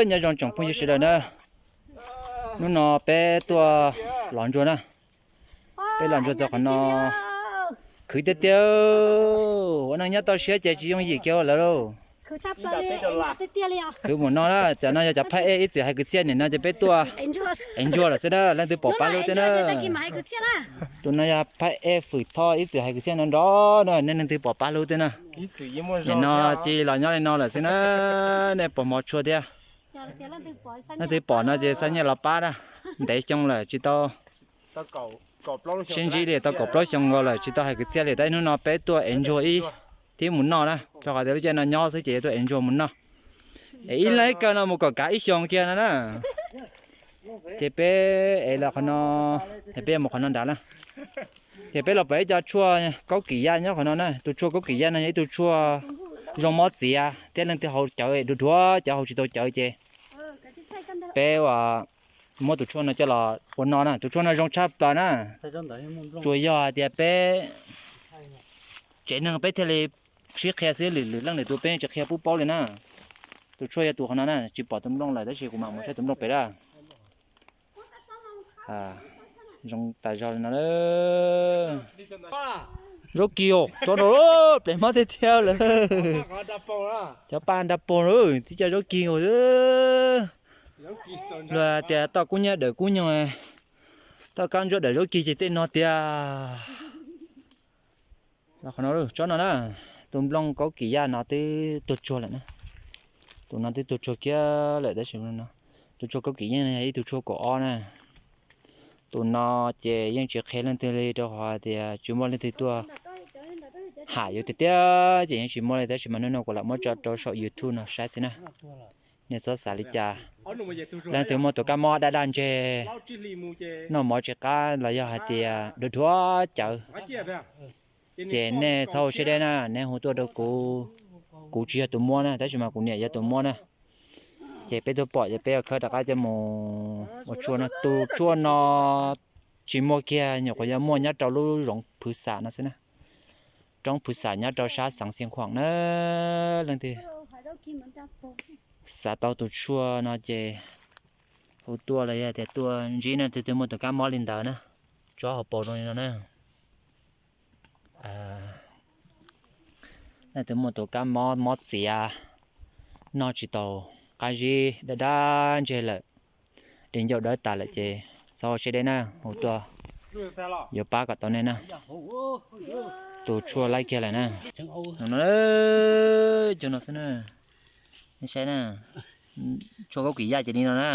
Nyob zoo tsoom phooj ywg sawv daws na, hnub no peb tuaj lov ntsuag na, peb lov ntsuag txog qhov no khwv tiag tiag. Ua neej nyob toj siab ces tsis yooj yim kiag lawm lauj. Khwv mus no na, cov no yog cov phaj ej ib txwm hais kwv txhiaj nim no ces peb tuaj ev ntsuag lawm xwb na, leej twg pom pab hlub thiab na. Tus no yog phaj ej Fwm Thoj ib txwm hais kwv txhiaj no nrov no, nej leej twg pom pab hlub thiab na. Nim no cia los nyob li no lawm xwb na, nej pom hmov tshua thiab. Leej twg pom no ces xa nyiaj los pab na. Ntev xyoo lawm tsis tau sib ntsib li, tau kaum plaub xyoo nkaus lawm tsis tau hais kwv txhiaj li, tab hnub no peb tuaj ev ntsuag ib thib mus noj na, rau qhov tias lub caij no nyob xwb ces yuav tuaj ev ntsuag mus noj. Es ib leeg ib kaw no mus kom kav ib xyoos kiag no na. Ces peb ev los qhov no, es peb yuav mus qhov no nrad na. Ces peb los pom ib co tshuaj kaub kim yaj nyob qhov no na, tus tshuaj kaub kim yaj no yog ib tug tshuaj zoo mob txiav thiab leej twg haus cawv es dhuav dhuav cawv haus tsis tau cawv ces peb ua muab tus tshuaj no coj los ua no na, tus tshuaj no zoo tshaj plaws na. Tsuas yog hais tias peb tsev neeg peb thiaj li sib qhia xwb, lwm lwm leej lwm tus peb tsis qhia pub paub li na. Tus tshuaj yog tus qhov no na, tsis pom tus nplooj lawm tab sis kuv mam mus saib tus nplooj pem na. Zoo tas zog li no. Zaub kis os, tso no, pem mob tiag tiag lawm. Cov paj nra pos, tib co zaub kis os. Luag tias toj kub nyiab dawm kub nyoog, toj kab ntsuab dawm zaub kis ces tej no tiag. Qhov no tsob no na, tus nplooj kaub kim yaj no twb tuag tsuag lawm na. Tus no twb tuag tsuag kiag lawm tab sis tus tshuaj kaub kim yeej no yog ib tug tshuaj kaum ob na. Tus no ces yeej tsis qhia leej twg li rau qhov tias tsis muaj leej twg tuaj ham yuav tiag tiag ces yeej tsis muaj li, tab sis mas hnub no kuv lam muab tso rau saum YouTube no saib xwb na. Nej txhob xav li cas. Leej twg muaj tus kab mob daj daj ntseg, noj mov tsis qab los yog hais tias dhuav dhuav cawv, ces nej txhob ua siab deb na, nej hu tuaj rau kuv. Kuv tsis yog tus muab na, tab sis mas kuv niam yog tus muab na. Ces peb tuaj pom ces peb yuav khawb rov qab coj mus ua tshuaj no. Tus tshuaj no tsis muaj kiag, nyuam qhuav yog muaj nyob rau lub zoov Phwv Xam no xwb na. Roob Phwv Xam nyob rau sab xeev Xiav Khuam na. Leej twg xav tau tus tshuaj no ces hu tuaj los yog tias tuaj ntsib na, leej twg muaj tus kab mob li ntawd na, tsob hauv paus zoo li no na. Leej twg muaj tus kab mob mob txiav, noj tsis tau, qab zib daj daj ntseg lawm, di ncauj dawb tas lawm ces txhob ua siab deb na, hu tuaj yuav pab kom tau nej na. Tus tshuaj laib kiag lawm na. Cov no xwb na, nej saib na, tshuaj kaub kim yaj ces li no na.